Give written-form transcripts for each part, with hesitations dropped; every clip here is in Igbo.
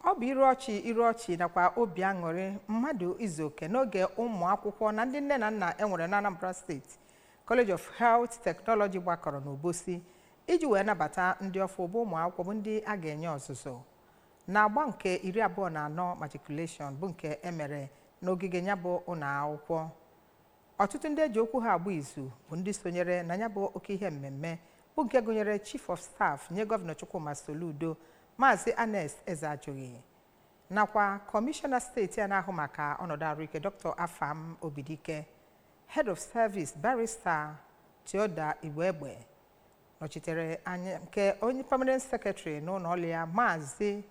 Ọ bụ iru ọchị, iru ọchị nakwa obi aṅụrị mmadụ izu oke n'oge ụmụ akwụkwọ na ndị nne na nna enwere na Anambra State College of Health Technology gbakọrọ n'Obosi iji wee nabata ndị ọfụ bụ ụmụ akwụkwọ bụ ndị a ga-enye ọzụzụ na-agba nke 24 matriculation, bụ nke emere n'ogige ya bụ ụlọ akwụkwọ. Ọtụtụ ndị eji okwu ha agba izu bụ ndị sonyere na ya bụ oke ihe mmemme, bụ nke gụnyere Chief of Staff nye Gọvanọ Chukwuma Soludo, Maazị Ernest Ezeajughi, nakwa Kọmishọna steeti a na-ahụ maka ọnọdụ ahụike, Dr. Afam Obidike, Head of Service, Barrister Theodore Igwegbe, nọchitere anya nke onye Permanent Secretary n'ụlọ ọrụ ya, Maazị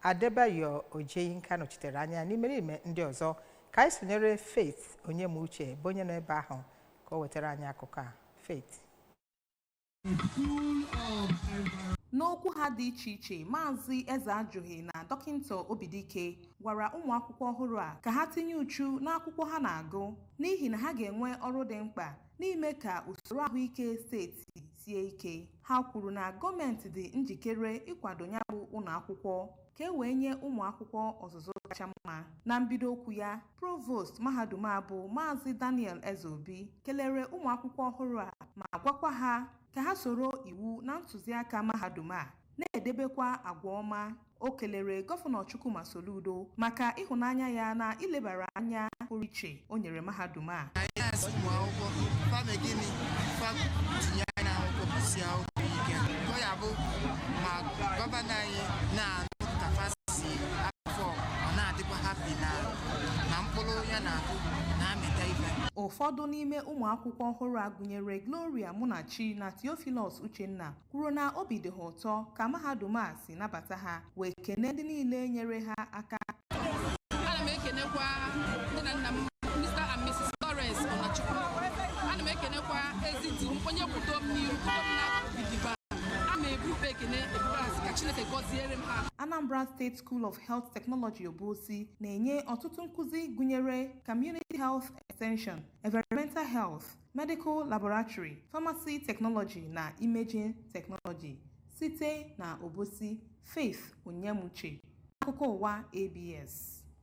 Adebayo Ojeyinka, nọchitere anya n'ime n'ime ndị ọzọ. Ka anyị sonyere Faith Onyemuche, bụ onye nọ ebe ahụ, ka o wetara anyị akụkọ a. Faith. N'okwu ha dị iche iche, Maazị Ezeajughi na Dọkịta Obidike gwara ụmụ akwụkwọ ọhụrụ a ka ha tinye uchu n'akwụkwọ ha na-agụ, n'ihi na ha ga-enwe ọrụ dị mkpa n'ime ka usoro ahụike steeti sie ike. Ha kwuru na gọọmenti dị njikere ịkwado ya bụ ụlọ akwụkwọ ka e wee nye ụmụ akwụkwọ ọzụzụ kacha mma. Na mbido okwu ya, Provost mahadum a, bụ Maazị Daniel Ezeobi, kelere ụmụ akwụkwọ ọhụrụ a ma gwakwa ha ka ha soro iwu na ntụziaka mahadum a, na-edebekwa agwa ọma. O kelere Gọvanọ Chukwuma Soludo maka ịhụnanya ya na ilebara anya pụrụ iche o nyere mahadum a. Anyị na-asị ụmụ akwụkwọ fame gịnị, fa tinye anya n'akwụkwọ, gụsie akwụkwọ ike, ka ọ ya bụ ma gọvanọ anyị na-anụ ka fa si afọ, ọ na-adịkwa happy na mkpụrụ ya na-akụ na-amịta ife. Ụfọdụ n'ime ụmụ akwụkwọ ọhụrụ a, gụnyere Gloria Munachi na Theophilus Uchenna, kwuru na obi dị ha ụtọ ka mahadum a si nabata ha, wee kene ndị niile nyere ha aka. Ana m ekenekwa nne na nna m, Mr. and Mrs. Lawrence Ọnachukwu. Ana m ekenekwa ezi di m, onye kwudo m n'iru, kwudo m n'akụkụ gidigba. A m ebu ukpe ekene ebubasị ka Chineke gọziere m ha. Anambra State School of Health Technology Obosi na-enye ọtụtụ nkụzi gụnyere Community Health Extension, Environmental Health, Medical Laboratory, Pharmacy Technology na Imaging Technology. Site na Obosi, Faith Onyemuche, akụkọ ụwa ABS.